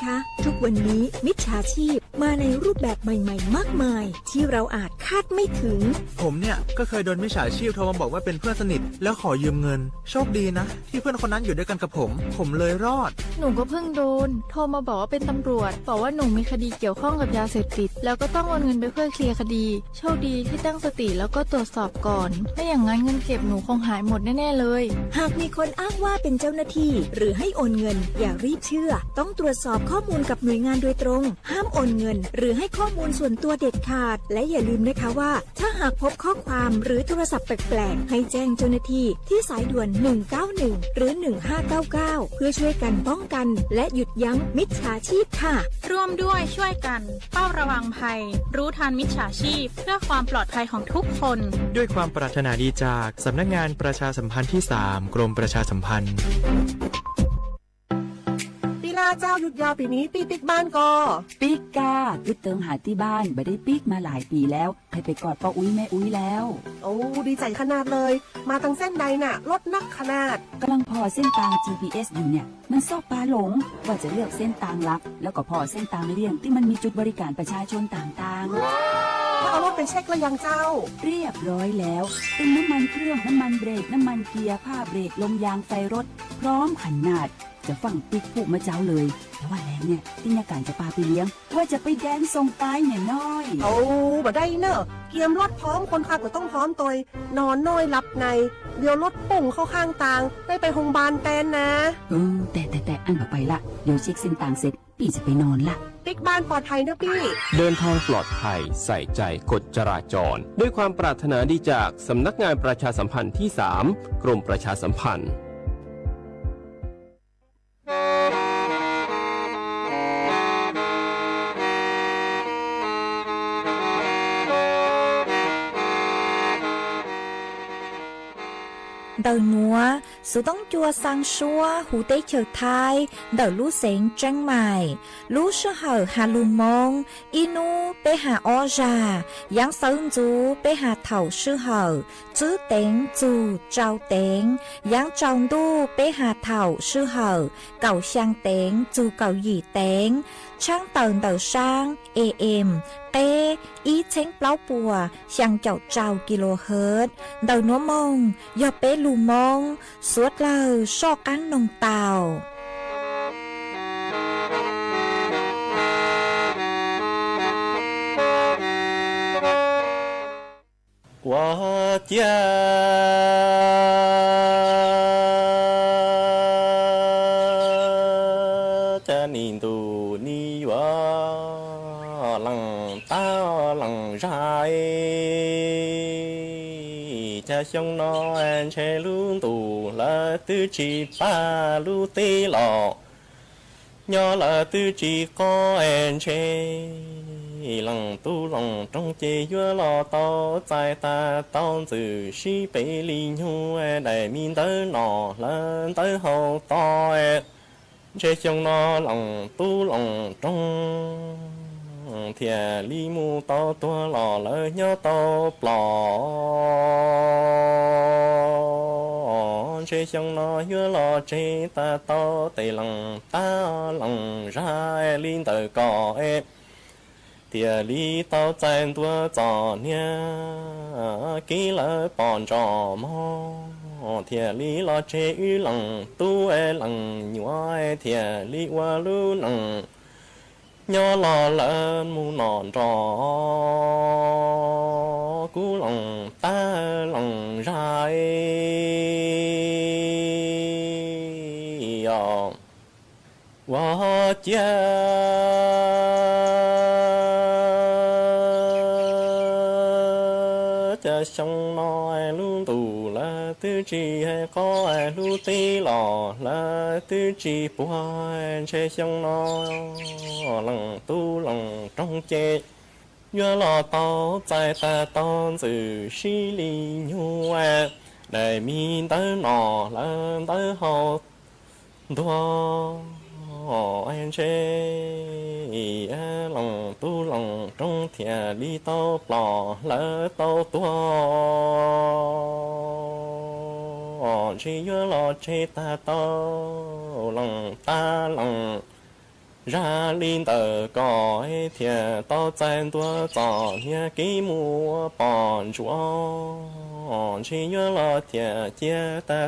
คะ ทุกวันนี้มิจฉาชีพมาในรูปแบบใหม่ๆมากมายที่เราอาจคาดไม่ถึง ผมเนี่ยก็เคยโดนมิจฉาชีพโทรมาบอกว่าเป็นเพื่อนสนิทแล้วขอยืมเงิน โชคดีนะที่เพื่อนคนนั้นอยู่ด้วยกันกับผม ผมเลยรอด หนูก็เพิ่งโดนโทรมาบอกว่าเป็นตำรวจ บอกว่าหนูมีคดีเกี่ยวข้องกับยาเสพติด แล้วก็ต้องโอนเงินไปเพื่อเคลียร์คดี โชคดีที่ตั้งสติแล้วก็ตรวจสอบก่อน ไม่อย่างนั้นเงินเก็บหนูคงหายหมดแน่ๆเลย หากมีคนอ้างว่าเป็นเจ้าหน้าที่ หรือให้โอนเงิน อย่ารีบเชื่อ ต้องตรวจสอบข้อมูลกับหน่วยงานโดยตรง ห้ามโอนเงิน หรือให้ข้อมูลส่วนตัวเด็ดขาด และอย่าลืมนะคะว่า ถ้าหากพบข้อความหรือโทรศัพท์แปลกๆ ให้แจ้งเจ้าหน้าที่ที่สายด่วน หนึ่งเก้าหนึ่ง หรือ หนึ่งห้าเก้าเก้า เพื่อช่วยกันป้องกัน และหยุดยั้งมิจฉาชีพค่ะ ร่วมด้วยช่วยกันเฝ้าระวังภัย รู้ทันมิจฉาชีพ เพื่อความปลอดภัยของทุกคน ด้วยความปรารถนาดีจากสำนักงานประชาสัมพันธ์ที่สาม กรมประชาสัมพันธ์ ติลาเจ้า หยุดยาวปีนี้ปี้ปิ๊กบ้านก่อ ปิ๊กก้า กึ๊ดเติมหาตี้บ้าน บ่ได้ปิ๊กมาหลายปีแล้ว ใครไปกอดป้าอุ๊ยแม่อุ๊ยแล้ว โอ้ ดีใจขนาดเลย มาทางเส้นใดน่ะ รถนักขนาด กำลังผ่อเส้นตาง จีพีเอส อยู่เนี่ย มันชอบพาหลง ว่าจะเลือกเส้นตางหลัก แล้วก็ผ่อเส้นตางเลี่ยงที่มันมีจุดบริการประชาชนต่างๆ แล้วเอารถไปเช็คแล้วยังเจ้า เรียบร้อยแล้ว เติมน้ำมันเครื่อง น้ำมันเบรก น้ำมันเกียร์ ผ้าเบรก ลมยาง ไฟรถ พร้อมขนาด จะฟั่งปิ๊กพูกมาเจ้าเลย แต่ว่าแหลงเนี่ย ที่ยาการจะปาไปเลี้ยง ว่าจะไปแดนส่งปลายเนี่ยน้อย โอ้ บ่ได้เนอะ เกียมรถพร้อม คนขับก็ต้องพร้อมตวย นอนน้อยหลับใน เดี๋ยวรถปุ่งเข้าข้างตาง ได้ไปโรงพยาบาลแทนนะ เออ แต่ แต่ แต่ อันบ่ไปละ เดี๋ยวเช็คเส้นตางเสร็จ ปี้จะไปนอนละ ปิ๊กบ้านปลอดภัยเนอะปี้ เดินทางปลอดภัย ใส่ใจกฎจราจร ด้วยความปรารถนาดีจากสำนักงานประชาสัมพันธ์ที่สาม กรมประชาสัมพันธ์ Ntawm nuav, xov tooj cua xaa suab huv teb chaws Thaib ntawm lub xeev Tseeb Maim. Lub sij hawm has lug Moob, ib nub peb has ob zag, yaav sawv ntxuv peb has thaum sij hawm tswb teev txug tsau teev, yaav tsaus ntuj peb has thaum sij hawm kaum xyaa teev txug kaum yim teev, tshaab tawm ntawm saab A M qeb ib txheeb plaub puas xyaa caum rau kilohertz. Ntawm nuav moog yog peb lug Moob, suav dlawg soj qaab noog tau. Ua ciav, cas nim ntuj nim yuav leej tab leej zag, cas xyoo no ntshe lub ntuj lawv twb tsis pab lub teb los, nyob lawv twb tsis qob, ntshe leej tub leej roog ces yuav los tau txais tag tau ntxwm sib pem li nyuj, daim me ntawv no lawv ntawv hauv tod. Ntshe xyoo no leej tub leej roog thiaj li mus tau tuag los lawv nyob tau plom. Ntshe xyoo no yuav los tseg tag tau tes leej tab leej zag li ntawm ko, thiaj li tau txais ntua txom nyem kev lawv pom ntsos mog, thiaj li los tseg wb leej tub leej nyuam, thiaj li ua lub neej nyob los lawv mus nom nrog kuv leej tab leej zag os. Ua ciav, cas xyoo no lub ntuj lawv twb tsis hais qob, lub teb los lawv twb tsis puag, ntshe xyoo no leej tub leej roog ces yuav los tau txais tag tau ntxwm sib li nyuj, daim me ntawv no lawv ntawv hauv ntuag, ntshe leej tub leej roog thiaj li tau plom lawv tau tuag, ntshe yuav los tseg tag tau leej tab leej Zaj li ntawm ko thiaj tau txais ntua txom nyem kev mus ua pom ntsuam, ntshe yuav los thiaj cia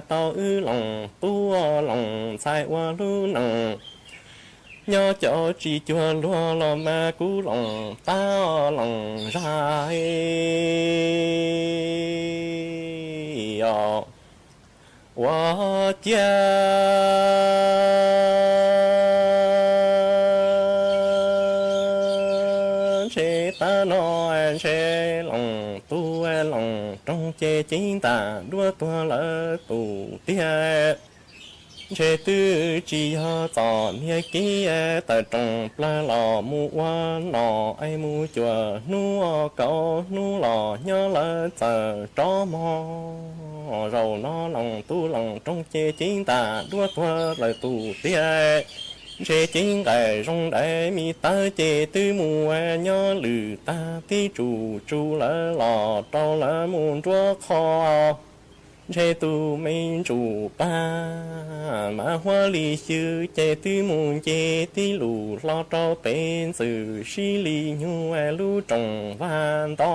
tau wb Loos Tub Loos Ntxhais ua lub neej. Nyob cov tsis cuag luag los mas kuv Loos Tab Loos Zaj os. Ua ciav ntshe tab no ntshe Loos Tub Loos Roog ces ceeb ntam duab tuag lawm tus tiag. Ntshe twb tsis yog txom nyem kev tawm roos plaws los mus ua nom es mus cuam hnub kaum hnub los nyob lawv txawm rov mog. Zaum no Loos Tub Loos Roog ces ceeb ntam duab tuag lawm tus tiag. Ntshe ceeb nqaim zoo dais me tawb ces twb mus nyob lwm tag tib tsuj tsuj lawv los rau lawv mus nruab qho. Ntshe tus me ntsuj pag Mas Huab Lis Xyw ces twb mus nce tib lus hlo rau pem ntxwm sib li nyuj lub roos vaj nto.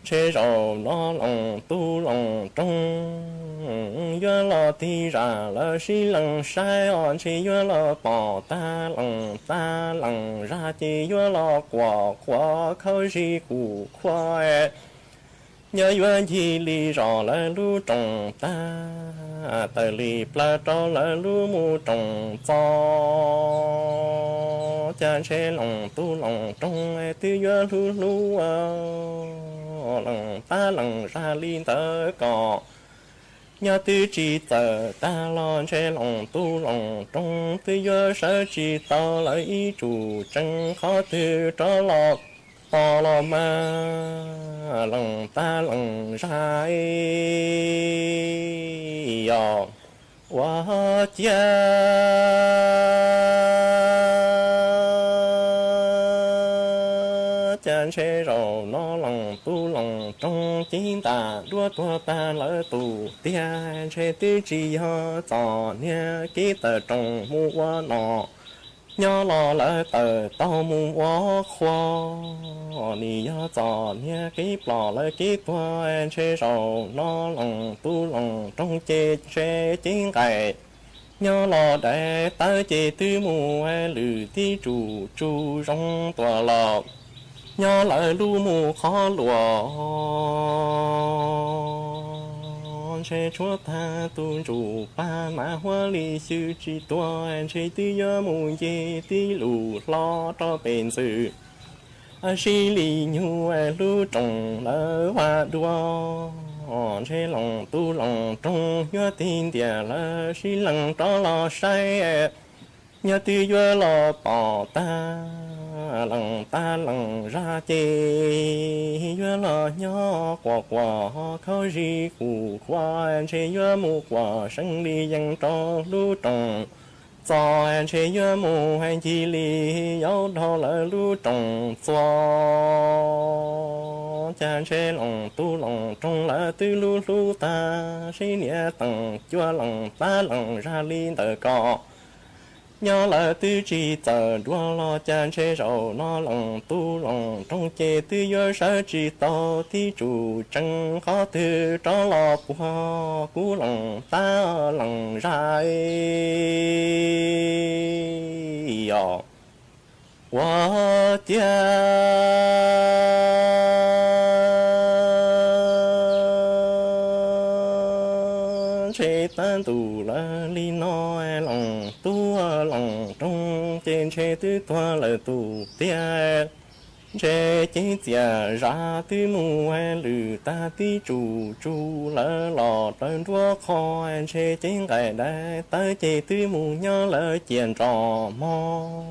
Ntshe zaum no Loos Tub Loos Roog yuav los tig zam lawv sib lees saib os, ntshe yuav los pom tag Loos Tab Loos Zaj ces yuav los quas quas khaub zig qus qhuav. Nyob yuav ncig li zos lawv lub roos tag, tawm li plaws rau lawv lub mus roos txo. Cas ntshe Loos Tub Loos Roog twb yuav hlub hlub Loos Tab Loos Zaj li ntawd ko. Nyob twb tsis txawm tag los ntshe Loos Tub Loos Roog twb yuav sawv tsis tau lawv ib tsuj tsees qhov twg rov los tos los mas Loos Tab Loos Zaj os. Ua ciav cas ntshe zaum no Loos Tub Loos Roog ceeb ntam duab tuag tag lawm tus tiag. Ntshe twb tsis yog txom nyem kev tawm roos mus ua nom, nyob los lawv tawm taug mus ua qhua. Nim yog txom nyem kev plom lawv kev tuag, ntshe zaum no Loos Tub Loos Roog ces ntshe ceeb nqaim nyob los dais tawb ces twb mus lwm tib tsuj tsuj zoo tuaj los nyob lawv lub mus qhov luas. Ntshe tshuav tag tus ntsuj pag Mas Huab Lis Xyw tsis tuag, ntshe twb yuav mus nce tib lus hlo rau pem ntxwm sib li nyuj lub roos lawv vaj dua. Ntshe Loos Tub Loos Roog yuav tig ntiag lawv sib lees rov los saib, nyob twb yuav los pom tag Loos Tab Loos Zaj ces yuav los nyob quas quas khaub zig qus qhuav, ntshe yuav mus quas seeb li yees rau lub roos txo, ntshe yuav mus ncig li yaub dhau lawv lub roos txo. Cas ntshe Loos Tub Loos Roog lawv twb hlub hlub tag, sib nias teem cuag Loos Tab Loos Zaj li ntawd ko. Nyob lawv twb tsis txawm dua los cas ntshe zaum no Loos Tub Loos Roog ces twb yuav sawv tsis tau tib tsuj tsees qhov twg rov los puag kuv Loos Tab Loos Zaj os. Ua ciav ntshe tab ntus lawm li no Loos Tub Loos Roog ces ntshe twb tuag lawm tus tiag. Ntshe ceeb txias zaj twb mus lwm tag tib tsuj tsuj lawv los plaws nruab qho, ntshe ceeb nqaim dais tawb ces twb mus nyob lawv ciam nrom mog.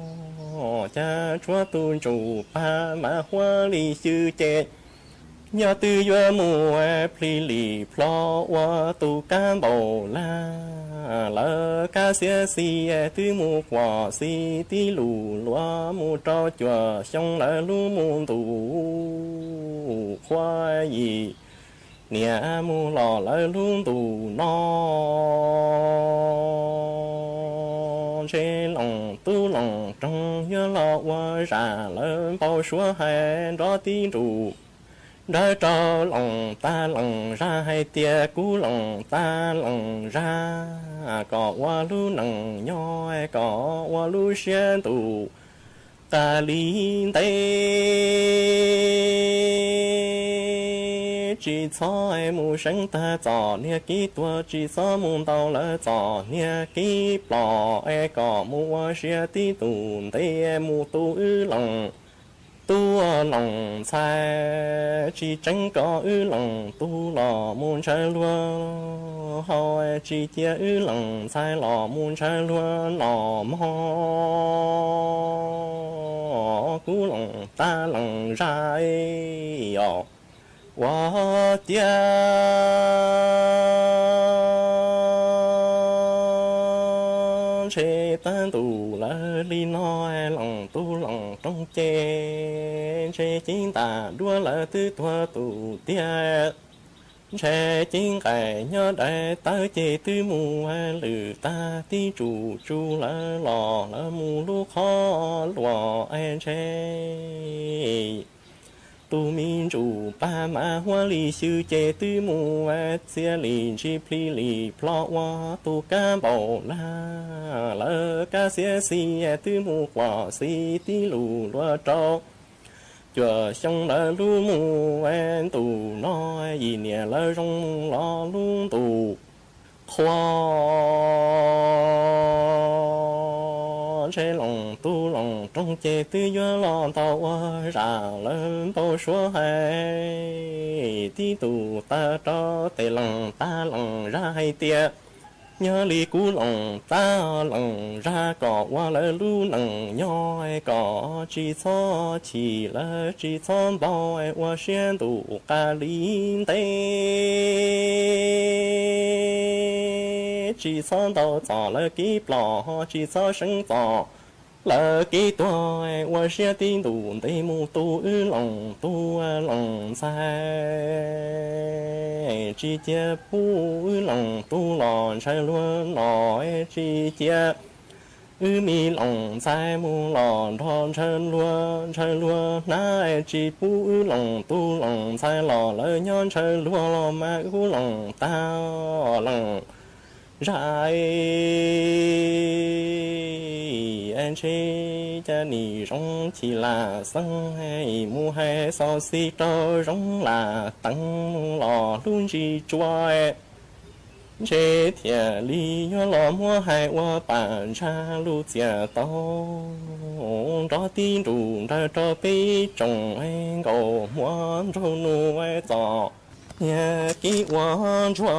Cas tshuav tus ntsuj pag Mas Huab Lis Xyw ces nyob twb yuav mus plhis lim plho ua tus kab npaum lag. Lawv kab xiab xis twb mus quas xis tib lus luag mus rau cuaj xyoo lawv lub mus ntu qhua yim niam mus los lawv lub ntu no. Ntshe Loos Tub Loos Roog yuav los ua zam lawv npau suav hais nrov tib nrus nrawv rau Loos Tub Loos Zaj hais tias, kuv Loos Tub Loos Zaj, kom ua lub neej nyob, kom ua lub siab ntuj qas li ntev, tsis txhob mus seev tag txom niag kib tuag, tsis txhob mus ntaus lawv txom niag kib plom, kom mus ua siab tib ntus ntev mus tu wb Loos Tub Loos Ntxhais. Tsis tseev kom wb Loos Tub los mus ntshaw luag hau, tsis cia wb Loos Ntxhais los mus ntshaw luag noj mov, kuv Loos Tub Loos Zaj os. Ua ciav ntshe tag ntuj lawv li no, Loos Tub Loos Roog ces ntshe ceeb ntam duab lawv twb tuag tus tiag. Ntshe ceeb nqaim nyob dai tawv ces twb mus lwm tag tib tsuj tsuj lawv los lawv mus lub qhov luas ntshe tus me ntsuj pag mas Huab Lis Xyw ces twb mus txia li ntsis plhis li plho ua tus kab npaum nag. Lawv kab xiab xis twb mus quas xis tib lus luag rau cuaj xyoo lawv lub mus ntuj no, yim niam lawv zoo mus los lub ntuj qhua. Ntshe Loos Tub Loos Roog ces twb yuav los ntaus ua zam lawv npau suav hais tib ntus tag rau tes Loos Tub Loos Zaj hais tias, yog li kuv Loos Tub Loos Zaj kom ua lawv lub neej nyob, kom tsis txhob chim lawv tsis txhob npau, ua siab ntuj qas li ntev, tsis txhob ntaus txom lawv kib plom, tsis txhob seev txom lawv kib tuag, ua siab tib ntus ntev mus tu wb Loos Tub Loos Ntxhais. Tsis cia pub wb Loos Tub los ntshaw luag noj, tsis cia wb me Loos Ntxhais mus los nrog ntshaw luag, ntshaw luag hnab, tsis pub wb Loos Tub Loos Ntxhais los lawv nyob ntshaw luag los mas wb Loos Tub Loos Zaj ntshe cas nim zoo chim lam xeeb mus hais xov xij rau zoo lam teev mus los lub ntsis tsua, ntshe thiaj li yuav los muab hais ua pam ntsa lus txias tau nrov tib nrus nrawg rau peb tsoom nkaus muab nraug nus txom niag kib ua ntsuag.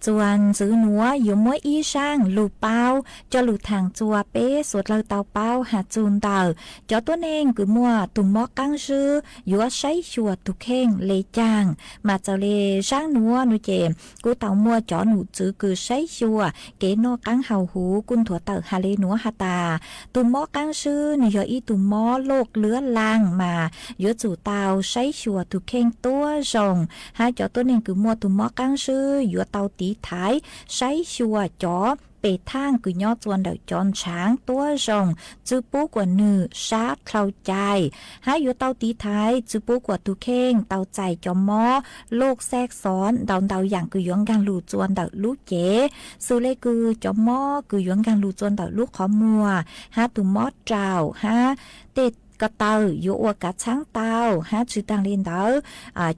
Txuas ntxiv nuav yuav muab ib zaaj lug paub coj lug thaam txua peb suav dlawg tau paub has txug ntawm cov tuab neeg kws muaj tug mob qaab zib yuav saib xyuas tug kheej le caag. Mas txawm le zaaj nuav nuav ces kuj tau muaj cov num tswv kws saib xyuas kev noj qaab haus huv kuj nthuav tawm has le nuav has tas, tug mob qaab zib nwg yog ib tug mob loj luab laag mas yuav tsum tau saib xyuas tug kheej tuab zoo, hab cov tuab neeg kws muaj tug mob qaab zib yuav tau tiv thaiv saib xyuas cov peg thaaj kws nyob txua ntawm cov ntshaav tuab zoo, tsi pub kuas nwg sab dlhau cai, hab yuav tau tiv thaiv tsi pub kuas tug kheej tau txais cov mob loj xaj xov ntau ntau yaam kws yuav nkaag lug txua ntawm lub cev, xws le kws cov mob kws yuav nkaag lug txua ntawm lub qhov muag, hab tug mob raum, hab tej ko taw yuav ua kav txhaab tau, hab tsi taag le ntawd,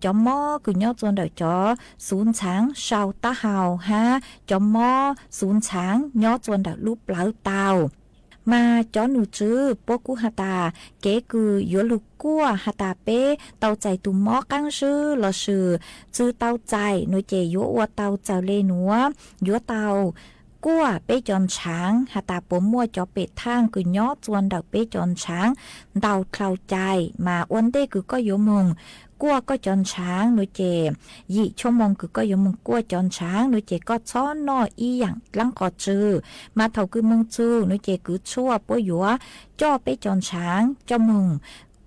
cov mob kws nyob txua ntawm cov xuv ntxhaav sau taub hau, hab cov mob xuv ntxhaav nyob txua ntawm lub plawv tau. Mas cov num tswv puab kuj has tas, kev kws yuav lug kuaj has tas peb tau txais tug mob qaab zib lossis tsi tau txais nuav ces yuav ua tau txawm le nuav, yuav tau kuaj peb cov ntshaav has tas puas muaj cov peg thaaj kws nyob txua ntawm peb cov ntshaav ntau dlhau cai. Mas ua ntej kws koj yuav moog kuaj koj cov ntshaav nuav ces, yim choj moog kws koj yuav moog kuaj cov ntshaav nuav ces koj txhob noj ib yaam dlaab qos tsw. Mas thaum kws moog txug nuav ces kws tshuaj puab yuav coj peb cov ntshaav coj moog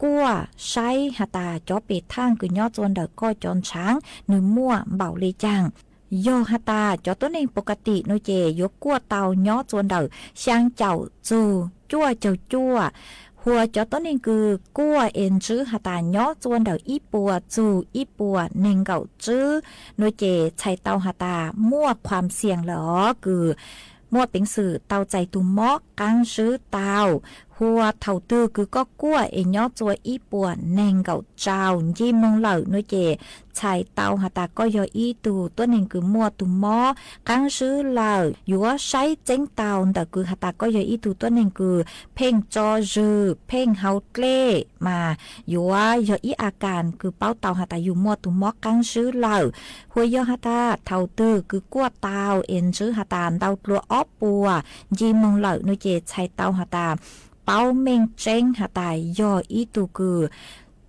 kuaj saib has tas cov peg thaaj kws nyob txua ntawm koj cov ntshaav nwg muaj npaum le caag. Yog has tas cov tuab neeg pov ka tim no ces yuav kuaj tau nyob txua ntawm xyaa caum txug cuaj caug cuaj. Hua cov tuab neeg kws kuaj es ntswb has tas nyob txua ntawm ib puas txug ib puas neeg nkaum tswb no ces txhais tau has tas muaj khuam xiam lawm os, kws muaj peev xwm tau txais tug mob qaab zwb tau. Hua thaum twg kws koj kuaj es nyob txua ib puas neeg nkaum rau nci moog lawm no ces txhais tau has tas koj yog ib tug tuab neeg kws muaj tug mob qaab zwb lawm. Yuav saib txeeb tau ntawm kws has tas koj yog ib tug tuab neeg kws pheej tso zwg, pheej haus dlej mas yuav yog ib a kas kws paub tau has tas yug muaj tug mob qaab zwb lawm. Hua yog has tas thaum twg kws kuaj tau es ntswb has tas ntau dlua ob puas nci moog lawm no ces txhais tau has tas paub meej tseeb has tas yog ib tug kws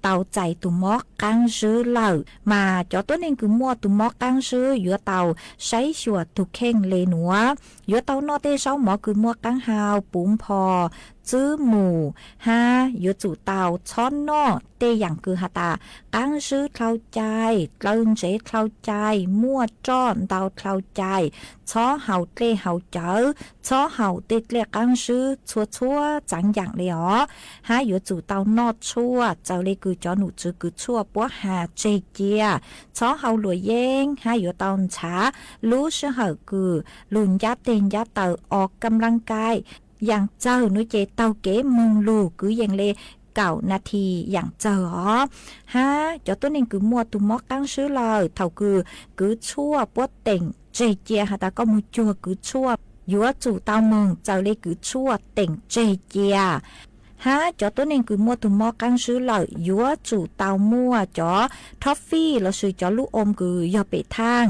tau txais tug mob qaab zwb lawm. Mas cov tuab neeg kws muaj tug mob qaab zwb yuav tau saib xyuas tug kheej le nuav, yuav tau noj tej zaub mov kws muaj qaab hau, puv npho, txwb mus, hab yuav tsum tau txhob noj tej yaam kws has tas qaab zwb dlhau cai, dlaw ntsev dlhau cai, muaj roj ntau dlhau cai, txhob haus dlej haus cawv, txhob haus tej dlej qaab zwb txhua txhua txaav yaam le os. Hab yuav tsum tau noj tshuaj, txawm le kws cov num tswv kws tshuaj puab has tseg cia, txhob haus luam yeeb, hab yuav tau ntshav lub sij hawm kws lug ncab teg ncab taw, o kam laj kai, yaam txawg nuav ces taug kev moog lug kwv yees le kaum nas this yaam txawg os. Hab cov tuab neeg kws muaj tug mob qaab zwb lawm, thaum kws kwv tshuaj puab teem tseg cia has tas koj moog cuag kwv tshuaj, yuav tsum tau moog txawm le kwv tshuaj teem tseg cia. Hab cov tuab neeg kws muaj tug mob qaab zwb lawm yuav tsum tau muaj cov thob fij lossis cov lub oo kws yog pem thaaj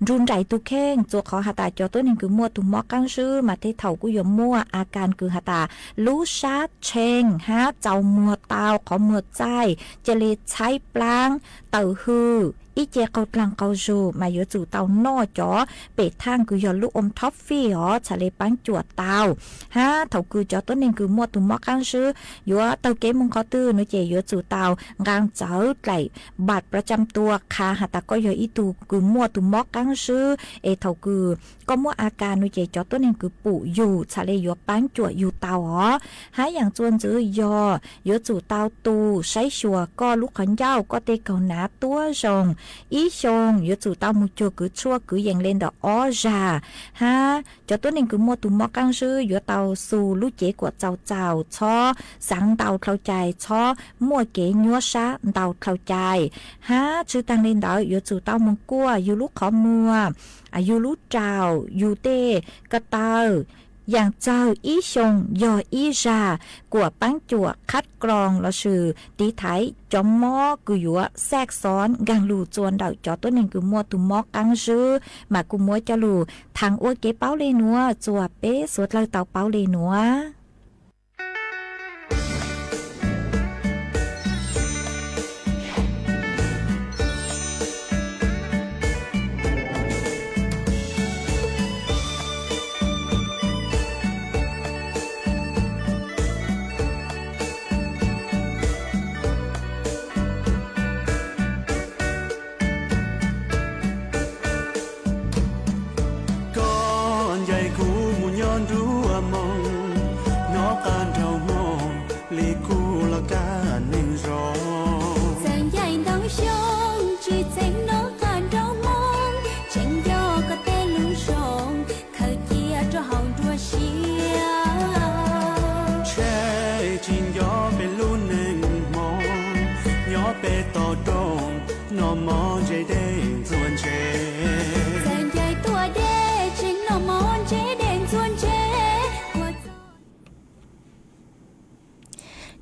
nrug nraim tug kheej, txua qhov has tas cov tuab neeg kws muaj tug mob qaab zwb mas tej thaum kuj yuav muaj a kas kws has tas lub sab tshee hab txaus muag tau, qhov muag txaij, ca le tshaib plaab, tawm hws, ib ce qaug dlaag qaug zug mas yuav tsum tau noj cov pem thaaj kws yog lub oo thob fij os, txhad le paab cuam tau. Hab thaum kws cov tuab neeg kws muaj tug mob qaab zwb yuav taug kev moog qhov twg no ces yuav tsum tau nqaa txawv dlaim npam pra tsam tua qha has tas koj yog ib tug kws muaj tug mob qaab zwb es thaum kws koj muaj a kas no ces cov tuab neeg kws pum yug txhad le yuav paab cuam yug tau os. Hab yaam txuas ntxiv yog yuav tsum tau tu saib xyuas koj lub qhov ncauj, koj tej kaug nav tuab zoo. Ib xyoo yuav tsum tau moog cuag kwv tshuaj kwv yees le ntawm ob zag. Hab cov tuab neeg kws muaj tug mob qaab zwb yuav tau xu lub cev kuam txaus txaus, txhob xaav ntau dlhau cai, txhob muaj kev nyuab sab ntau dlhau cai. Hab tsi taag le ntawd yuav tsum tau moog kuaj yug lub qhov muag, yug lub raum, yug tej ko taw. Yaam txawg ib xyoo yog ib zag, kuam paab cuam khab kloos lossis tiv thaiv cov mob kws yuav xaj xov nkaag lug txua ntawm cov tuab neeg kws muaj tug mob qaab zwb. Mas kuv muab coj lug thaam ua kev paub le nuav txuas peb suav dlawg tau paub le nuav. Koj ncaim kuv mus nyob nruab moos, nyob qab nraug hmoo li kuv los kaj neeg zoo. Txawm ncaim ntau xyoo tsis txeev nyob qab nraug hmoo, tseem nco koj tej lus zoo, khaws cia rau hauv nruab siab. Ntshe tsis nco peb lub neej hmoo, nyob peb toj roob, noj mov ntse dej ntxuag ntse. Txawm ncaim tuaj deb tseem noj mov ntse dej ntxuag ntse.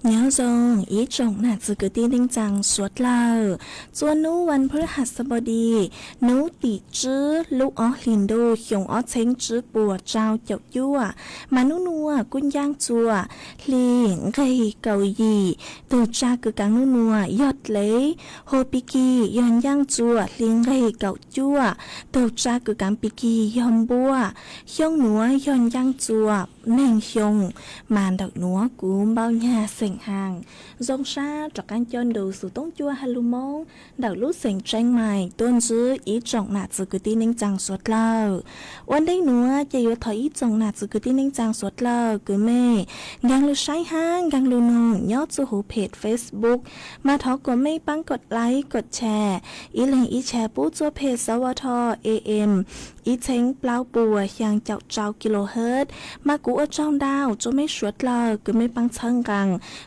Nyob zoo ib tsoom nam txiv kwv tij neej tsaa suav dlawg, txua nub vas phu has xab npau di, nub tim tsib lub ob hlis ntuj xyoo ob txheeb tsib puas rau caum cuaj, mas nub nuav kuj ncaaj txuas hli nqeg kaum yim. Tug tsa kws kaav nub nuav yog dlev, hua pig kig yog ncaaj txuas hli nqeg kaum cuaj. Tug tsa kws kaav pig kig yog npuab, xyoo nuav yog ncaaj txuas neeg xyoo. Mas ntawm nuav kuv npau nyag xeem Khaas. Zoo sab rov qaab coj nrug xuv toob cuaj ha lug Moob ntawm lub xeem Tseeb Maim tuaj ntsib ib tsoom nam txwv kwv tij neej tsaa suav dlawg. Ua ntej nuav ces yuav thov ib tsoom nam txwv kwv tij neej tsaa suav dlawg kws mej nkaag lug saib hab nkaag lug noog nyob txuj huv phem Facebook, mas thov kuas mej paab kod like kod share, ib leeg ib share pub txuj phem xov ua tho am ib txheeb plaub puas xyaa caum rau kilohertz. Mas kuv ua tsaug ntau rua mej suav dlawg kws mej paab txhawb nqaa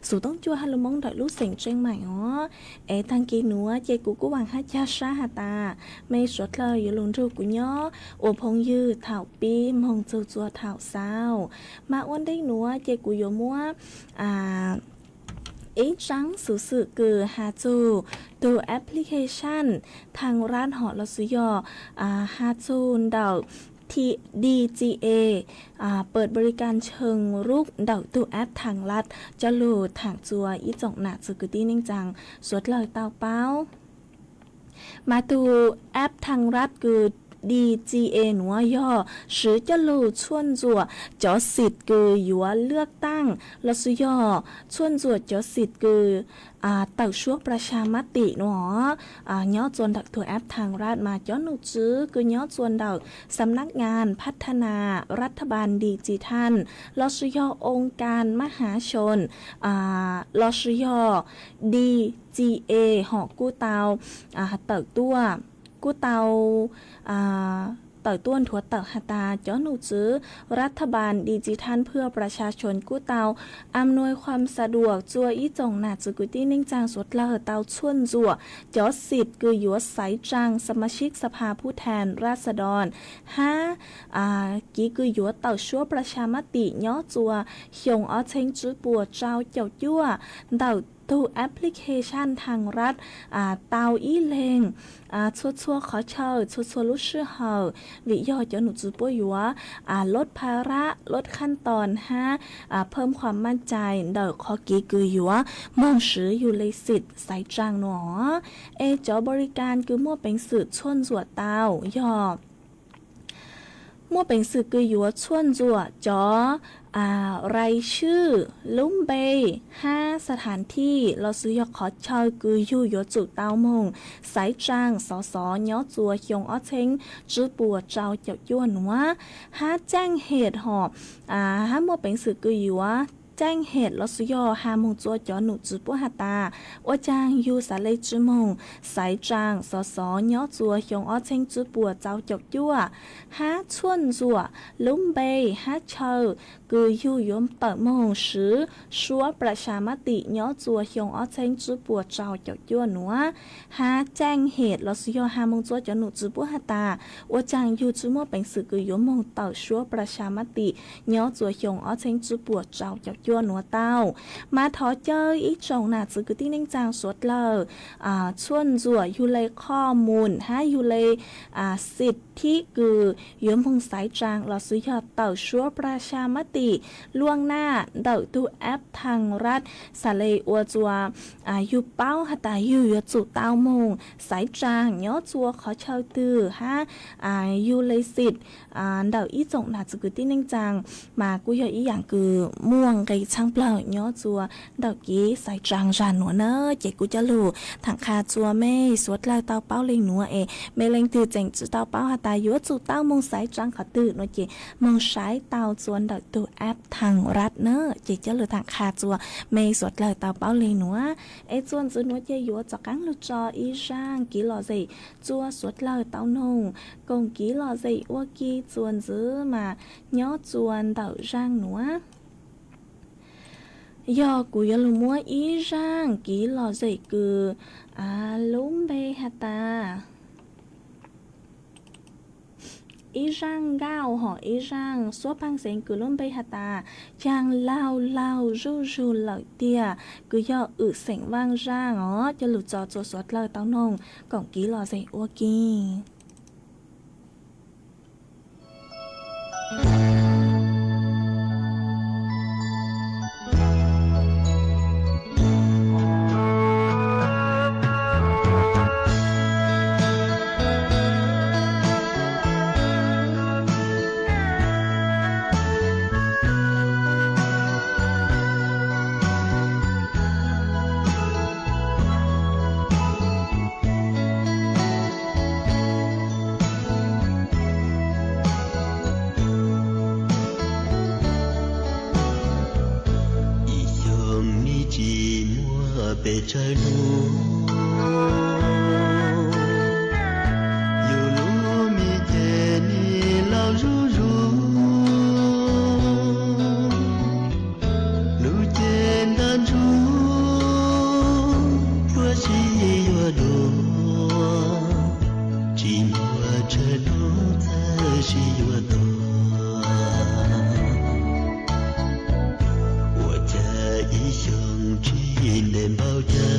xuv toob cuaj ha lug Moob ntawm lub xeem Tseeb Maim os. Es taag kis nuav ces kuv kuj vaam hab caag sab has tas mej suav dlawg yuav lug nrug kuv nyob ua phooj ywg thaum pib moog txug txuas thaum xaus. Mas ua ntej nuav ces kuv yuav muab ib tsaab xuv xwm kws has txug tug application Thaang Rat hom los xwb yog has txug ntawm DGA เปิดบริการเชิงรุก ntawm tug app Thaang Rat coj lug thaam txuas ib tsoom nam txwv kwv tij neej tsaa suav dlawg tau paub. Mas tug app Thaang Rat kws DGA nuav yog swv coj lug txhuaj ntxuam cov xim kws yuav lwaj taaj los xwb yog txhuaj ntxuam cov xim kws tawm suab pras sa mab tim nuav nyob txuas ntawm tug app Thaang Rat. Mas cov nom tswv kws nyob txuas ntawm สำนักงานพัฒนารัฐบาลดิจิทัล los xwb yog องค์การมหาชน los xwb yog DGA hom kuj tau tawm tuaj, kuj tau tawm tuaj nthuav tawm has tas cov nom tswv รัฐบาลดิจิทัลเพื่อประชาชน kuj tau อำนวยความสะดวก txuas ib tsoom nam txwv kwv tij neej tsaa suav dlawg tau txhuaj ntxuam cov xim kws yuav xaiv tsaa สมาชิกสภาผู้แทนราษฎร hab kiv kws yuav tawm suab pras sa mab tim nyob txuas xyoo ob txheeb tswb puas rau caum cuaj ntawm tug application Thaang Rat tau ib leeg txhua txhua qhov chaw txhua txhua lub sij hawm, vim yog cov nom tswv puab yuav ลดภาระ ลดขั้นตอน hab เพิ่มความมั่นใจ ntawm qhov kiv kws yuav moog swv yug le xim xaiv tsaa nuav. Es cov บริการ kws muaj peev xwm txhuaj ntxuam tau yog muaj peev xwm kws yuav txhuaj ntxuam cov รายชื่อ lub npe hab สถานที่ los xwb yog qhov chaw kws yug yuav tsum tau moog xaiv tsaa xov xov nyob txuas xyoo ob txheeb tswb puas rau caum cuaj nuav, hab caij hem hom hab muaj peev xwm kws yuav caij hem los xwb yog has moog txuas cov nom tswv puab has tas ua caag yug xav le tsi moog xaiv tsaa xov xov nyob txuas xyoo ob txheeb tswb puas rau caum cuaj, hab txhuaj ntxuam lub npe hab chaw kws yug yuav tawm moog swv suab pras sa mab tim nyob txuas xyoo ob txheeb tswb puas rau caum cuaj nuav, hab caij hem los xwb yog has moog txuas cov nom tswv puab has tas ua caag yug tsi muaj peev xwm kws yuav moog tawm suab pras sa mab tim nyob txuas xyoo ob txheeb tswb puas rau caum cuaj nuav tau. Mas thov caw ib tsoom nam txwv kwv tij neej tsaa suav dlawg txhuaj ntxuam yug le qhov muag hab yug le xim thib kws yuav moog xaiv tsaa los xwb yog tawm suab pras sa mab tim luaj naj ntawm tug app Thaang Rat xav le ua txuas yug paub has tas yug yuav tsum tau moog xaiv tsaa nyob txuas qhov chaw twg hab yug le xim ntawm ib tsoom nam txwv kwv tij neej tsaa, mas kuj yog ib yaam kws muaj nqe tshaj plawg nyob txuas ntawm kev xaiv tsaa zag nuav na. Ces kuj coj lug thaam qha txuas mej suav dlawg tau paub le nuav es mej leej twg tseem tsi tau paub has tas yuav tsum tau moog xaiv tsaa qhov twg nuav ces moog saib tau txuas ntawm tug app Thaang Rat na. Ces coj lug thaam qha txuas mej suav dlawg tau paub le nuav. Es txuas ntxiv nuav ces yuav rov qaab lug tso ib zaaj kev lom zem txuas suav dlawg tau noog koom kev lom zem ua ke txuas ntxiv mas nyob txuas ntawm zaaj nuav. Yog kuv yuav lug muab ib zaaj kev lom zem kws lub npe has tas ib zaaj nkauj hom ib zaaj suab paaj xeev kws lub npe has tas caag laug laug zuj zug lawm tiag, kws yog wm xeem vaaj zaaj os. Coj lug tso txuas suav dlawg tau noog koom kev lom zem ua ke. Pes tsawg hnub, yus lub me cev nim laus zuj zus, lub cev ntab ntsuj, pluab sib yuav dua, tsis muaj tsawg hnub txawj sib yuav tuag. Ua cas ib xyoos tsis ntev npaum cas,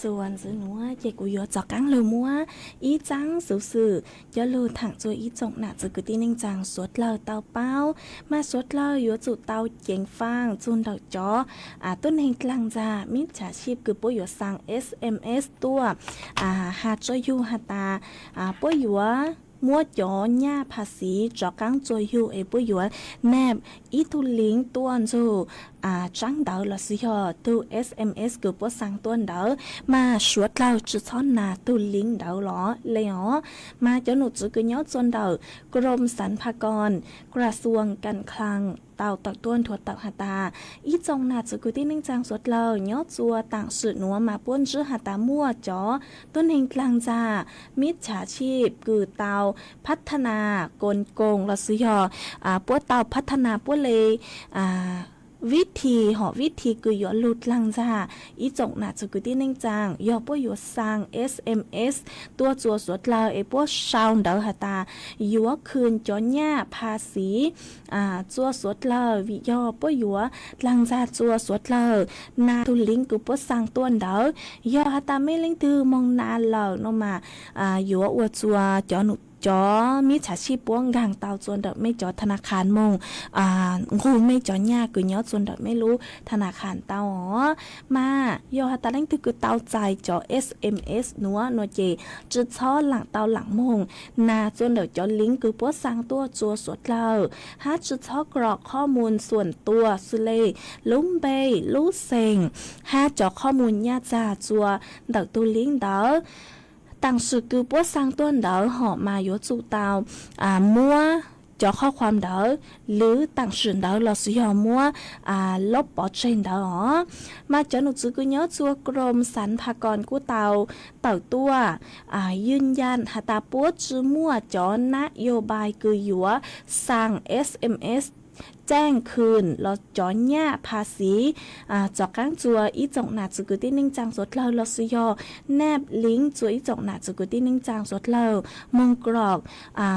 Txuas ntxiv nuav ces kuv yuav rov qaab lug muab ib txaab xuv xwm coj lug thaam rua ib tsoom nam txiv kwv tij neej tsaa suav dlawg tau paub, mas suav dlawg yuav tsum tau ceev faaj txug ntawm cov tuab neeg dlaag ntxag mib txhav sib kws puab yuav xaa S M S tuaj has tsua yug has tas puab yuav muab cov nyaj phav xiv rov qaab tsua yug es puab yuav nab ib tug link tuaj ntxug tsaab ntawv lossis yog tug S M S kws puab xaa tuaj ntawd, mas suav dlawg tsi txhob nas tug link ntawd los le os. Mas cov num tswv kws nyob tsua ntawm กรมสรรพากร กระทรวงการคลัง tau tawm tuaj nthuav tawm has tas, ib tsoom nam txiv kwv tij neej tsaa suav dlawg nyob tsua taam sim nuav mas puab ntsib has tas muaj cov tuab neeg dlaag ntxag mib txhav sib kws tau phab tha nas koos koos lossis yog puab tau phab tha nas puab le vib thi hom vib thi kws yuav lug dlaag ntxag ib tsoom nam txiv kwv tij neej tsaa yog puab yuav xaa S M S tuaj tsua suav dlawg es puab sau ntawv has tas yuav khwm cov nyaj phav xiv tsua suav dlawg vim yog puab yuav dlaag ntxag tsua suav dlawg. Nas tug link kws puab xaa tuaj ntawd, yog has tas mej leej twg moog nas lawm no mas yuav ua tsua cov mib txhav sib puab nkaag tau tsua ntawm mej cov tha na khas moog nqug mej cov nyaj kws nyob tsua ntawm mej lub tha na khas tau os. Mas yog has tas leej twg kws tau txais cov S M S nuav no ces tsi txhob laam tau laam moog nas tsua ntawm cov link kws puab xaa tuaj tsua suav dlawg, hab tsi txhob krom qhob moos xuam tua xws le lub npe, lub xeem, hab cov qhob moos nyaj txag tsua ntawm tug link ntawd. Taam sim kws puab xaa tuaj ntawd hom mas yuav tsum tau muab cov qhob khuam ntawd lwv taam sim ntawd lossis yog muab lub pov tseg ntawd os. Mas cov num tswv kws nyob tsua กรมสรรพากร kuj tau tawm tuaj ยืนยัน has tas puab tsi muaj cov นโยบาย kws yuav xaa S M S แจ้งคืน los cov nyaj phav xiv rov qaab tsua ib tsoom nam txiv kwv tij neej tsaa suav dlawg lossis yog nab link tsua ib tsoom nam txiv kwv tij neej tsaa suav dlawg moog krom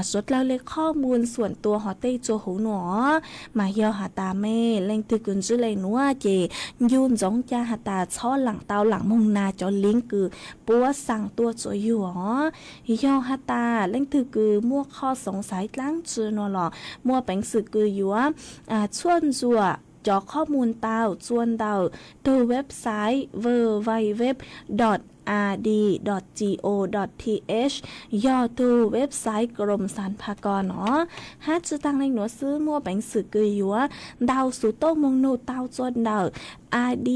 suav dlawg le qhob moos xuam tua hov tej tsua huv nuav. Mas yog has tas mej leej twg kws ntsib le nuav ces ncu ntsoov ca has tas txhob laam tau laam moog nas cov link kws puab xaa tuaj tsua yug os. Yog has tas leej twg kws muaj qhov xoov xaiv dlaab tsi nuav los muaj peev xwm kws yuav txhuaj ntsuam cov qhob moos tau tsua ntawm tug website www dot ad dot go dot th, yog tug website กรมสรรพากร no. Hab tsi taag le nuav xwb muaj peev xwm kws yuav ntau xuv tuaj moog nug tau tsua ntawm ad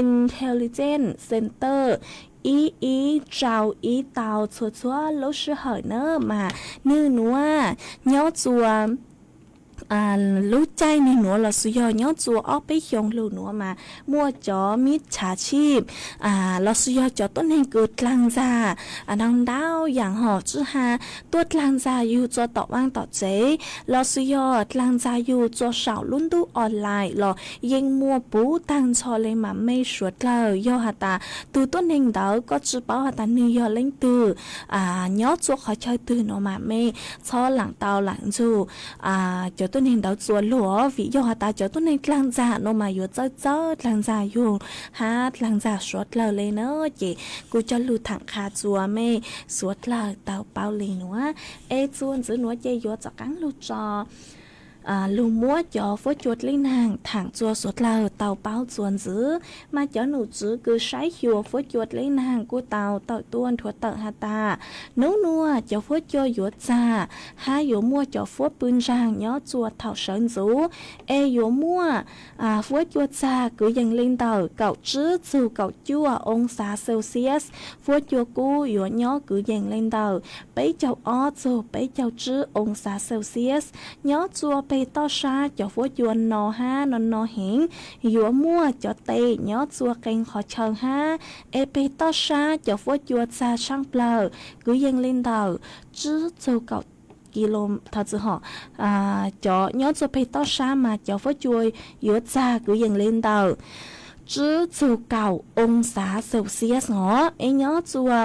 Intelligence Center ib ib rau ib tau txhua txhua lub sij hawm na. Mas nwg nuav nyob tsua lub caij nwg nuav lossis yog nyob tsua ob peb xyoo lug nuav mas muaj cov mib txhav sib lossis yog cov tuab neeg kws dlaag ntxag ntau ntau yaam hom tswb ha tuaj dlaag ntxag yug tsua tom vaaj tom tsev lossis yog dlaag ntxag yug tsua saum lub ntuj online los yeej muaj puv taag nrho le mas mej suav dlawg. Yog has tas tug tuab neeg ntawd koj tsi paub has tas nwg yog leej twg nyob tsua qhov chaw twg no mas mej txhob laam tau laam ntsug cov tuab neeg ntawd tsua luag, vim yog has tas cov tuab neeg dlaag ntxag no mas yuav txawj txawj dlaag ntxag yug hab dlaag ntxag suav dlawg le na. Ces kuv coj lug thaam qha tsua mej suav dlawg tau paub le nuav. Es tsua ntxiv nuav ces yuav rov qaab lug tso lug muab cov fuab cua dleb naag thaam tsua suav dlawg tau paub tsua ntxiv. Mas cov num tswv kws saib xyuas fuab cua dleb naag kuj tau tawm tuaj nthuav tawm has tas, nub nuav cov fuab cua yuav txag hab yuav muaj cov fuab pw ntsaag nyob tsua thaum sawv ntxuv, es yuav muaj fuab cua txag kwv yees le ntawm kaum tsib txug kaum cuaj oo xav Celsius. Fuab cua kub yuav nyob kwv yees le ntawm peb caug ob txug peb caug tsib oo xav Celsius. Nyob tsua peg toj sab cov fuab cua no hab no no heev, yuav muaj cov tes nyob tsua qee qhov chaw hab, es peg toj sab cov fuab cua txag tshaaj plawg kwv yees le ntawm tsib txug kaum kis lus, thov txim hom, cov nyob tsua peg toj sab mas cov fuab cua yuav txag kwv yees le ntawm tsib txug kaum oo xav Celsius os. Es nyob txua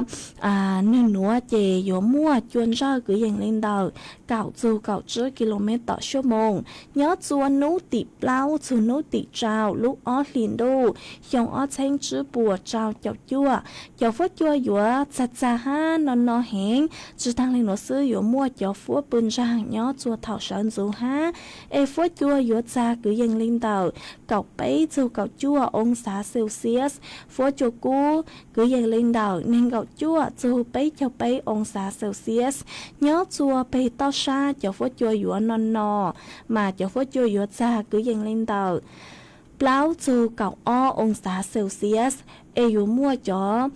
nwg nuav ces yuav muaj cua ntsawg kwv yees le ntawm kaum txug kaum tsib kilomev tom suab moos. Nyob txua nub tim plaub txug nub tim rau lub ob hlis ntuj xyoo ob txheeb tsib puas rau caum cuaj, cov fuab cua yuav txag txag hab no no heev. Tsi taag le nuav xwb yuav muaj cov fuab pw ntsaag nyob txua thaum sawv ntxuv hab. Es fuab cua yuav txag kwv yees le ntawm kaum peb txug kaum cuaj oo xav Celsius. Fuab cua kub kwv yees le ntawm neeg nkaum cuaj txug peb caug peb oo xav Celsius. Nyob txua peg toj sab cov fuab cua yuav no no, mas cov fuab cua yuav txag kwv yees le ntawm plaub txug kaum ob oo xav Celsius. Es yuav muaj cov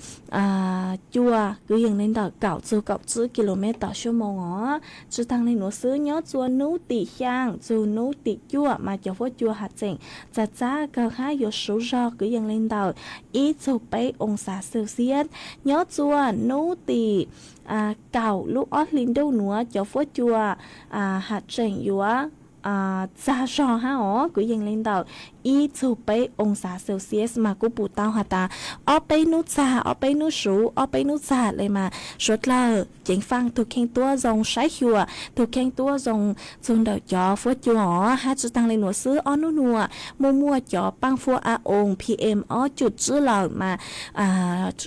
cua kwv yees le ntawm kaum txug kaum tsib kilomev tom suab moos os. Tsi taag le nuav xwb nyob txua nub tim xyaa txug nub tim cuaj mas cov fuab cua has tseem txag txab kawg hab yuav suv zog kwv yees le ntawm ib txug peb oo xav Celsius. Nyob txua nub tim kaum lub ob hlis ntuj nuav cov fuab cua has tseem yuav txag zog hab os kwv yees le ntawm ib txug peb oo xav Celsius. Mas kuv pum tau has tas ob peb nub txag, ob peb nub suv, ob peb nub txag le mas suav dlawg ceev faaj tug kheej tuab zoo saib xyuas tug kheej tuab zoo txug ntawm cov fuab cua os. Hab tsi taag le nuav xwb ob nub nuav muaj muaj cov paaj fuab a oo P M ob cum tsib lawm mas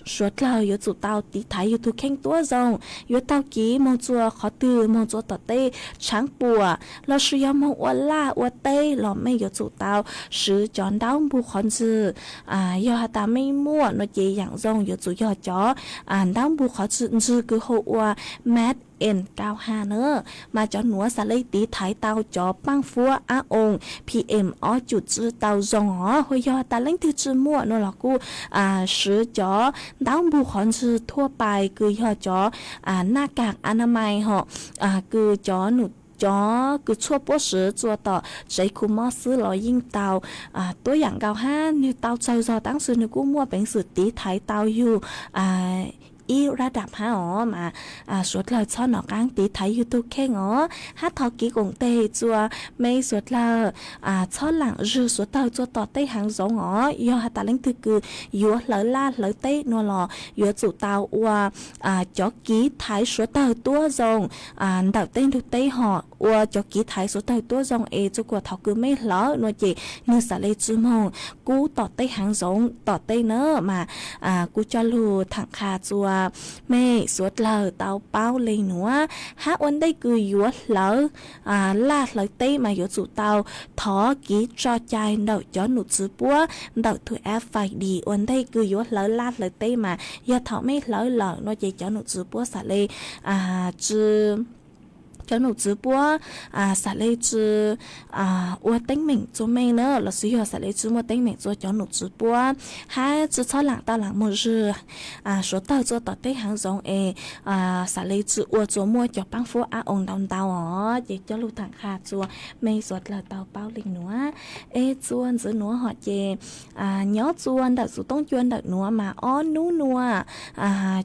suav dlawg yuav tsum tau tiv thaiv yug tug kheej tuab zoo, yuav tau kiv moog txua qhov twg, moog txua tom tej tshaav puam lossis yog moog ua laj ua teb los mej yuav tsum tau swv cov ntaub npug qhov ntswg. Yog has tas mej muaj no ces yaam zoo yuav tsum yog cov ntaub npug qhov ntswg kws hu ua mask N kaum ha na, mas cov nuav xaav le tiv thaiv tau cov paaj fuab a oo P M ob cum tsib tau zoo os. Hu yog tas leej twg tsi muaj no los kuj swv cov ntaub npug qhov ntswg thuaj pais kws yog cov naj kam a na mais hom, kws cov num cov kws tshuaj puab swv txua tom tsev khu mob xwb los yeej tau tuab yaam nkaus hab nwg tau tsaug zog tab sis nwg kuj muaj peev xwm tiv thaiv tau yug ib rab dam hab os. Mas suav dlawg txhob nov qaab tiv thaiv yug tug kheej os. Hab thov kiv koom teg txua mej suav dlawg txhob laam zwg suav dlawg txua tom tej haav zoov os. Yog has tas leej twg kws yuav hlawv laj hlawv teb no los yuav tsum tau ua cov kiv thaiv suav dlawg tuab zoo ntawm tej nrug teb hom, ua cov kiv thaiv suav dlawg tuab zoo es txua kuas thaum kws mej hlawv no ces nwg xaav le tsi moog kub tom tej haav zoov tom tej na. Mas kuv coj lug thaam qha txua mej suav dlawg tau paub le nuav, hab ua ntej kws yuav hlawv laj hlawv teb mas yuav tsum tau thov kiv tso cai ntawm cov num tswv puab ntawm tug app Find It. Ua ntej kws yuav hlawv laj hlawv teb mas yog thaum mej hlawv lawm no ces cov num tswv puab xaav le tsi cov num tswv puab xaav le tsi ua teeb meem txua mej na, lossis yog xaav le tsi muaj teeb meem txua cov num tswv puab, hab tsi txhob laam tau laam moog zwg suav dlawg txua tom tej haav zoov es xaav le tsi ua txua muaj cov paab fuab a oo ntau ntau os. Ces coj lug thaam qha txua mej suav dlawg tau paub le nuav. Es txua ntxiv nuav hom ces nyob txua ntawm xuv tooj cua ntawm nuav mas ob nub nuav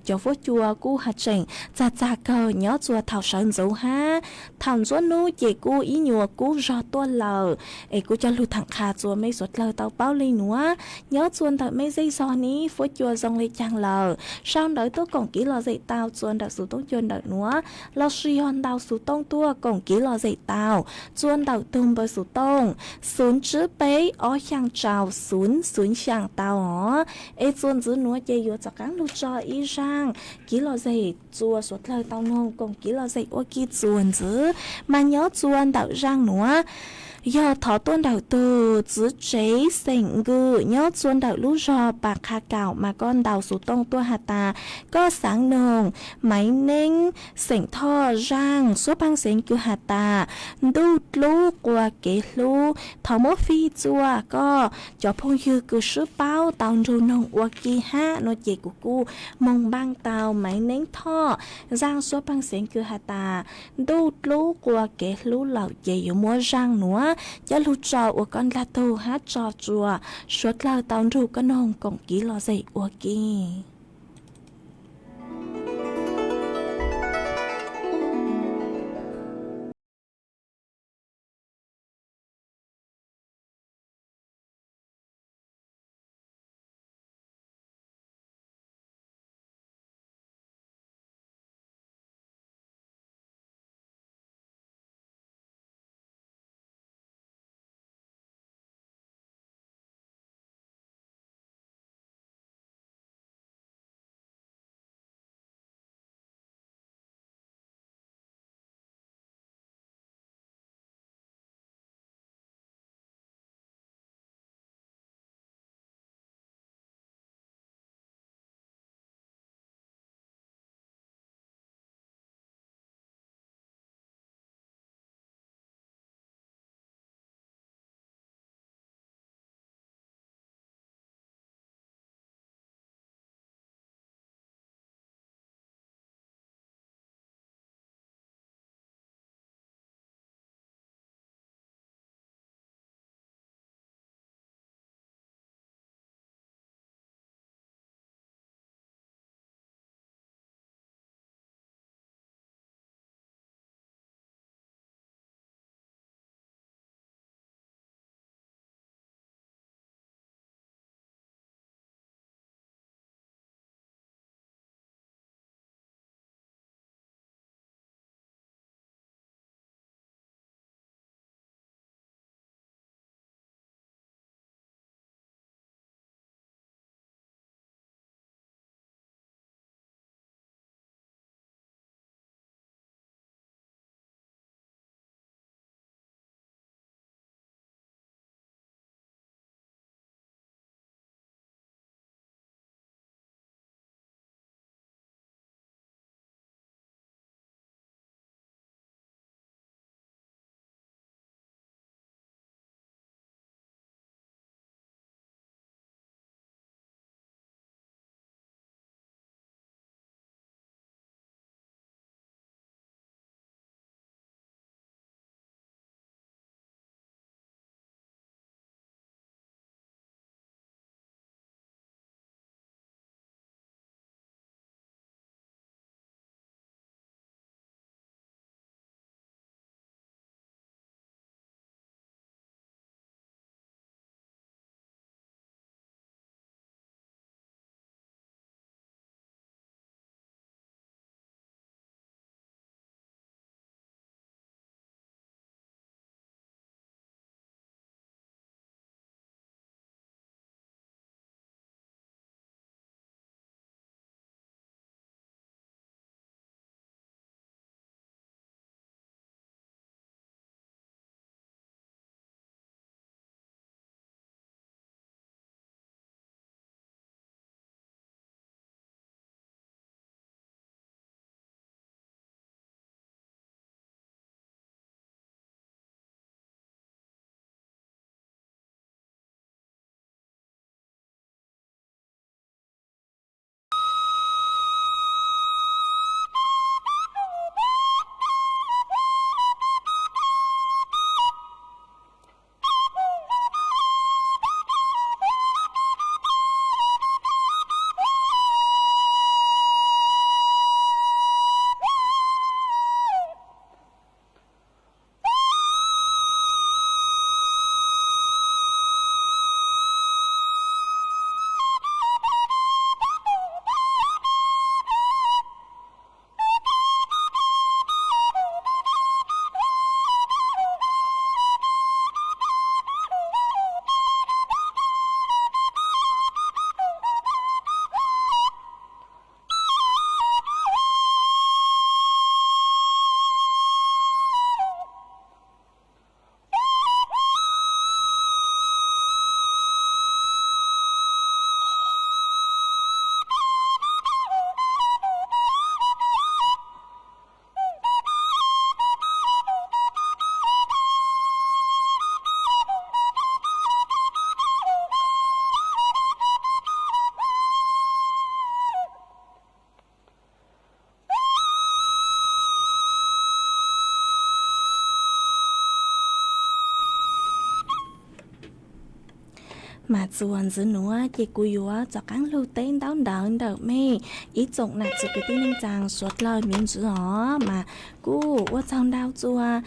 cov fuab cua kuj has tseem txag txag kawg nyob txua thaum sawv ntxuv hab thaum ntxuab nub ces kuj ib nyuas kub zog tuaj lawm. Es kuj coj lug thaam qha txua mej suav dlawg tau paub le nuav, nyob txua ntawm mej zej zog ni fuab cua zoo le caag lawm, sau ntawv tuaj koom kiv lom zem tau txua ntawm xuv tooj cua ntawm nuav, lossis yog ntau xuv tooj tuaj koom kiv lom zem tau txua ntawm tug npawb xuv tooj xwv tsib peb ob xyaa rau xwv xwv xyaa tau os. Es txua ntxiv nuav ces yuav rov qaab lug tso ib zaaj kiv lom zem txua suav dlawg tau noog koom kiv lom zem ua ke txua ntxiv. Mas nyob txua ntawm zaaj nuav yog thov tuaj ntawm tug txiv tsev xeem Nkws nyob txua ntawm lub zog Pas Qha Kaum mas koj ntaus xuv tooj tuaj has tas koj xaav noog Maiv Neeb xeem Thoj zaaj suab paab xeev kws has tas Ntuj Dlub Qua Kev Hlub. Thov muab fij txua koj cov phooj ywg kws swb paub tau nrug noog ua ke hab no ces kuv kuj moog npaaj tau Maiv Neeb Thoj zaaj suab paab xeev kws has tas Ntuj Dlub Qua Kev Hlub lawm ces yuav muab zaaj nuav coj lug tso ua koj ndlag tug hab tso txua suav dlawg tau nrug koj noog koom kiv lom zem ua ke. Mas txuas ntxiv nuav ces kuv yuav rov qaab lug teb ntaub ntawv ntawm mej ib tsoom nam txiv kwv tij neej tsaa suav dlawg miv ntsis os. Mas kuj ua tsaug ntau txuas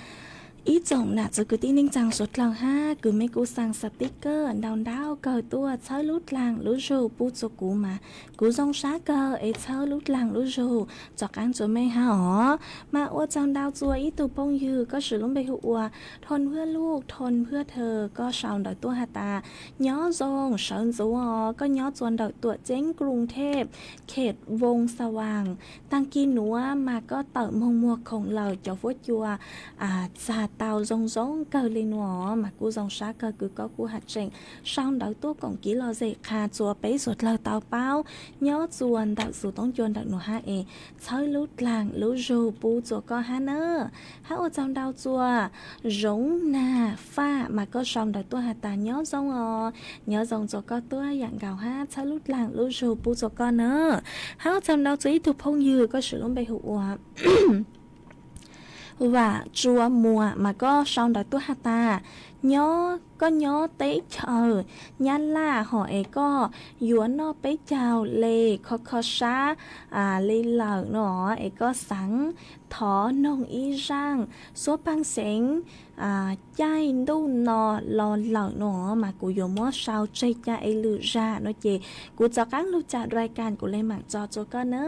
ib tsoom nam txiv kwv tij neej tsaa suav dlawg hab kws mej kuj xaa xas tib kawg ntau ntau kawg tuaj txhawb lub dlaag lub zug pub txuas kuv mas kuv zoo sab kawg es txhawb lub dlaag lub zug rov qaab txuas mej hab os. Mas ua tsaug ntau txuas ib tug phooj ywg koj siv lub npe hu ua Thon Hwj Luj, Thon Hwj Thawm, koj sau ntawv tuaj has tas, nyob zoo sawv ntxuv os, koj nyob txuas ntawm Tuam Ceeb, Kruv Thej, Khet Voos Xawaas, taag kis nuav mas koj tawm moog muag khoom lawm, cov huab cua txag tau zoo zoo kawg le nuav. Mas kuj zoo sab kawg kws koj kuj has tseem sau ntawv tuaj koom kev lom zem qha txuas peb suav dlawg tau paub nyob txuas ntawm xus toob cua ntawm nuav hab es txhawb lub dlaag lub zug pub txuas koj hab na. Hab ua tsaug ntau txuas Zoov Nag Faj mas koj sau ntawv tuaj has tas, nyob zoo os, nyob zoo txuas koj tuab yaam nkaus hab txhawb lub dlaag lub zug pub txuas koj na. Hab ua tsaug ntau txuas ib tug phooj ywg koj siv lub npe hu ua Vam Tsua Muas mas koj sau ntawv tuaj has tas, nyob, koj nyob teb chaws Nyab Laj hos es koj yuav noj peb caug le kho kho sab le lawm no es koj xaav thov noog ib zaaj xuab paag xeev caij ntuj no los lawm no mas kuv yuav muab sau tseg ca es lwm zag no ces kuv rov qaab lug cam rai kas kuv le maam tso txuas koj na.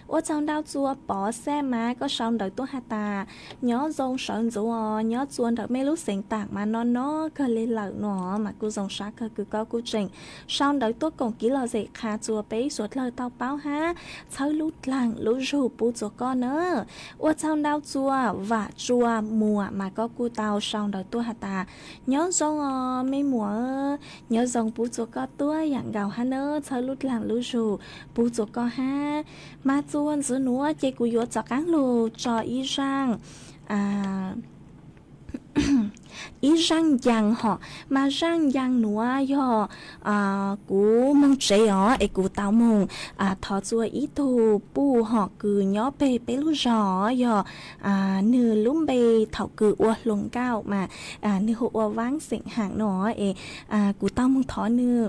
Ua tsaug ntau txuas Pov Xaj mas koj sau ntawv tuaj has tas, nyob zoo sawv ntxuv os, nyob txuas ntawm mej lub xeev taam mas no no kawg le lawm no mas kuj zoo sab kawg kws koj kuj tseem sau ntawv tuaj koom kev lom zem qha txuas peb suav dlawg tau paub hab txhawb lub dlaag lub zug pub txuas koj na. Ua tsaug ntau txuas Vam Tsua Muas mas koj kuj tau sau ntawv tuaj has tas, nyob zoo os mej muam, nyob zoo pub txuas koj tuab yaam nkaus hab na, txhawb lub dlaag lub zug pub txuas koj hab. Mas txuas ntxiv nuav ces kuv yuav rov qaab lug tso ib zaaj ib zaaj ncaas hom mas zaaj ncaas nuav yog kuv moog tsev os es kuv tau moog thov txuas ib tug puj hom kws nyob peg peb lub zog yog nwg lub npe thaum kws ua hluas nkauj mas nwg hu ua Vaab Xeem Haam no es kuv tau moog thov nwg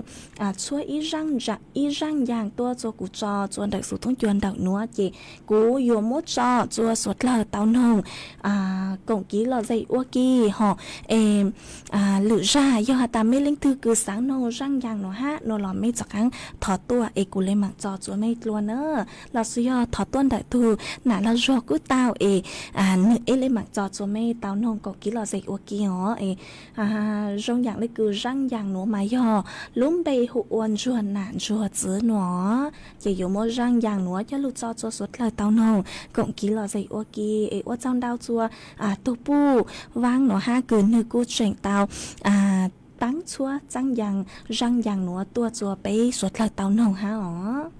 tshuab ib zaaj ncaas tuaj txuas kuv tso txuas ntawm xus toob cua ntawm nuav ces kuv yuav muab tso txuas suav dlawg tau noog koom kev lom zem ua ke hom es lwm zag yog has tas mej leej twg kws xaav noog zaaj ncaas nuav hab no los mej rov qaab thov tuaj es kuv le maam tso txuas mej dlua na. Los sis yog thov tuaj ntawm tug nam los zuag kuj tau es nwg ib le maam tso txuas mej tau noog koom kev lom zem ua ke os es zoo yaam le kws zaaj ncaas nuav mas yog lub npe hu ua ntsuag nam ntsuag txwv nuav ces yuav muab zaaj ncaas nuav coj lug tso txuas suav dlawg tau noog koom kev lom zem ua ke es ua tsaug ntau txuas tug puj Vaab nuav hab kws nwg kuj tseem tau taab tshuab zaaj ncaas nuav tuaj txuas peb suav dlawg tau noog hab os.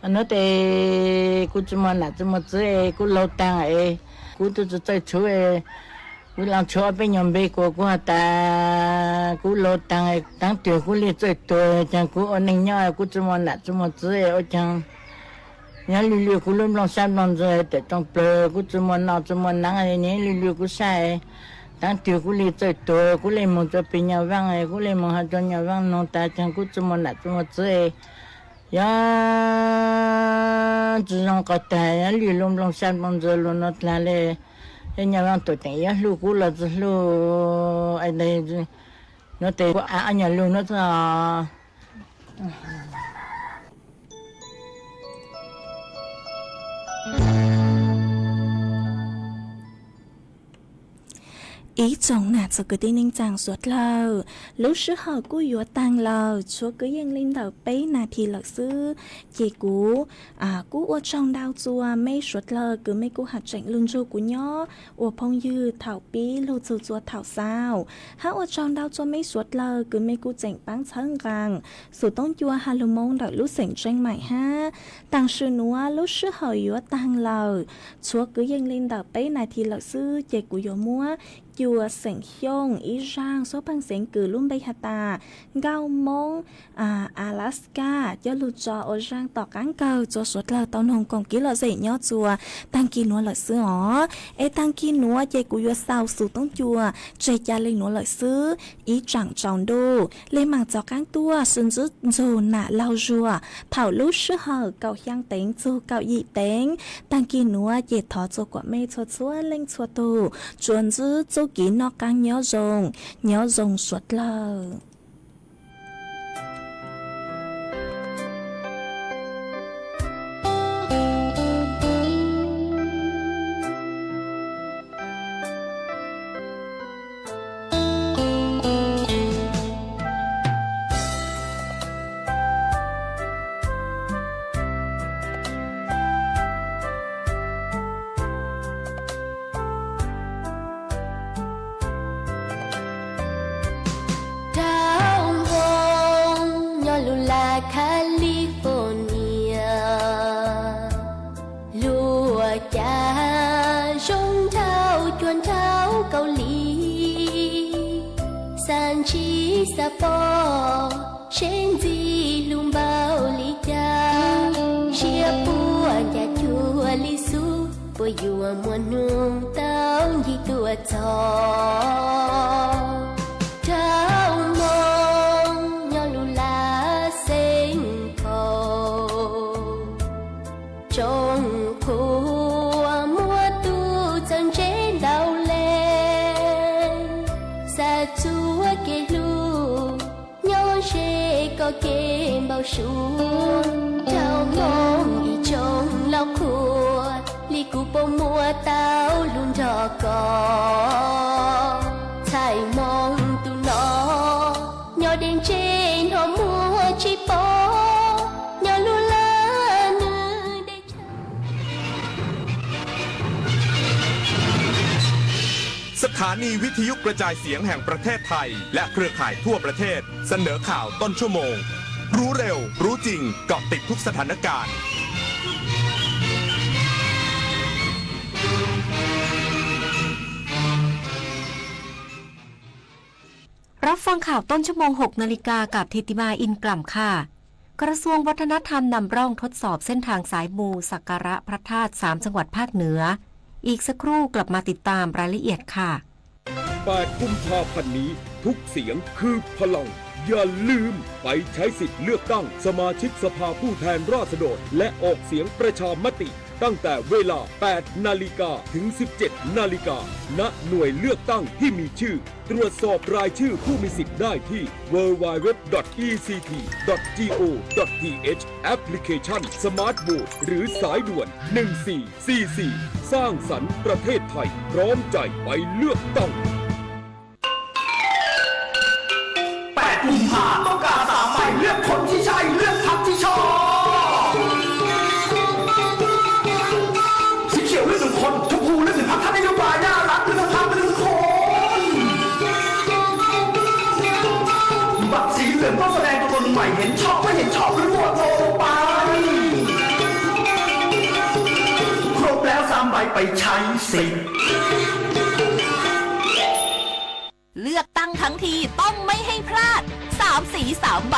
Nuav tes kuv tsi muaj nam tsi muaj txwv es kuv laug taag es kuv tub tsi txawj tshuav, kuv laug tshuav ob peb nyuag npe kuas kuv has tas kuv laug taag, taag twg kuv li txawj tuag, caag kuv ua neej nyob kuv tsi muaj nam tsi muaj txwv ua caag. Nyob lwj lwj kuv lub nplooj sab nplooj ntsws tawm rooj plawg, kuv tsi muaj noj tsi muaj naav, nyob lwj lwj kuv sab, taag twg kuv li txawj tuag, kuv le moog rua peg nyaj vaaj, kuv le moog has rua nyaj vaaj noog tas caag kuv tsi muaj nam tsi muaj txwv. Yog tsi zoo qhov taag, nyob lwj lub nplooj sab nplooj ntsws lug nuav dlaag le, nyaj vaaj tuam teem yuav hlub kuv los tsi hlub, nuav tes kuv av nyuag lug nuav txog. Ib tsoom nam txiv kwv tij neej tsaa suav dlawg, lub sij hawm kuj yuav taag lawm, tshuav kwv yeej li ntawm peb nas this lawm xwb. Ces kuv kuj ua tsaug ntau txuas mej suav dlawg kws mej kuj has tseem lug nrug kuv nyob, ua phooj ywg thaum pib lug txug txuas thaum xaus, hab ua tsaug ntau txuas mej suav dlawg kws mej kuj tseem paab txhawb nqaa Xum Toob Cua has lug moo ntawm lub xeem Tseeb Maim hab. Taam sim nuav lub sij hawm yuav taag lawm, tshuav kwv yeej li ntawm peb nas this lawm xwb ces kuv yuav muab cua xeem Xyooj ib zaaj suab pheej xeev kws lub npe has tas Nkauj Moob Alaska coj lug tso ua zaaj tom qaab kawg rua suav dlawg tau noog koom kev lom zem nyob txuas taag kis nuav lawm xwb os. Es taag kis nuav ces kuv yuav xaus Xum Toob Cua tseg ca le nuav lawm xwb. Ib tsaam tsaus ntuj le maam txaus qaab tuaj sw ntsib ntxug nam laug zuag thaum lub sij hawm kaum xyaa teev txug kaum yim teev. Taag kis nuav ces thov txua kuas mej txhua txhua leej txhua tug tsuas ntsib txuj kev noj qaab nyob zoo, nyob zoo suav dlawg. Dhau Hmoob nyob lug laj California, luag cav zoo nrhau cuag nrhau Kaus Lim, xav ntsib xav pom seb ntxim hlub npaum li cas, siab puab ncav cuag li xub, puab yuav muaj nub tau ncig tuaj txog. Dhau Hmoob nyob lub laj Xeev Khaus, tsoom qhua muaj tub txawj ntse ntau le, xav txuag kev hlub nyob ze koj kev npau suav. Dhau Hmoob ib tsoom laug qhua li kuv puas muaj tau lug nrog koj. Txhais Hmoob tug no nyob Dej ntse hnov muag tsis pom, nyob lub laj nws dej tshav. สถานีวิทยุกระจายเสียงแห่งประเทศไทย และเครือข่ายทั่วประเทศ เสนอข่าวต้นชั่วโมง รู้เร็ว รู้จริง เกาะติดทุกสถานการณ์ รับฟังข่าวต้นชั่วโมง หกนาฬิกา กับธิติมา อินกล่ำค่ะ กระทรวงวัฒนธรรมนำร่องทดสอบเส้นทางสายมูสักการะพระธาตุสามจังหวัดภาคเหนือ อีกสักครู่กลับมาติดตามรายละเอียดค่ะ แปดกุมภาพันธ์นี้ ทุกเสียงคือพลัง อย่าลืมไปใช้สิทธิ์เลือกตั้งสมาชิกสภาผู้แทนราษฎร และออกเสียงประชามติ ตั้งแต่เวลา แปดนาฬิกา ถึง สิบเจ็ดนาฬิกา ณ หน่วยเลือกตั้งที่มีชื่อ ตรวจสอบรายชื่อผู้มีสิทธิ์ได้ที่ ดับเบิลยู ดับเบิลยู ดับเบิลยู ดอท อี ซี ที ดอท จี โอ ดอท ที เอช แอปพลิเคชัน Smart Vote หรือสายด่วน หนึ่งสี่สี่สี่ สร้างสรรค์ประเทศไทย พร้อมใจไปเลือกตั้ง แปดกุมภาต้องการสามใบ เลือกคนที่ใช่ เลือกพรรคที่ชอบ สีเขียวเลือกหนึ่งคน ชมพูเลือกหนึ่งพรรค ถ้านโยบายน่ารักเลือกทั้งพรรคเลือกทุกคน บัตรสีเหลืองต้องแสดงตัวตนใหม่ เห็นชอบไม่เห็นชอบก็โหวตโนไป ครบแล้วสามใบไปใช้สิทธิ์ เลือกตั้งทั้งทีต้องไม่ให้พลาด สามสีสามบัตร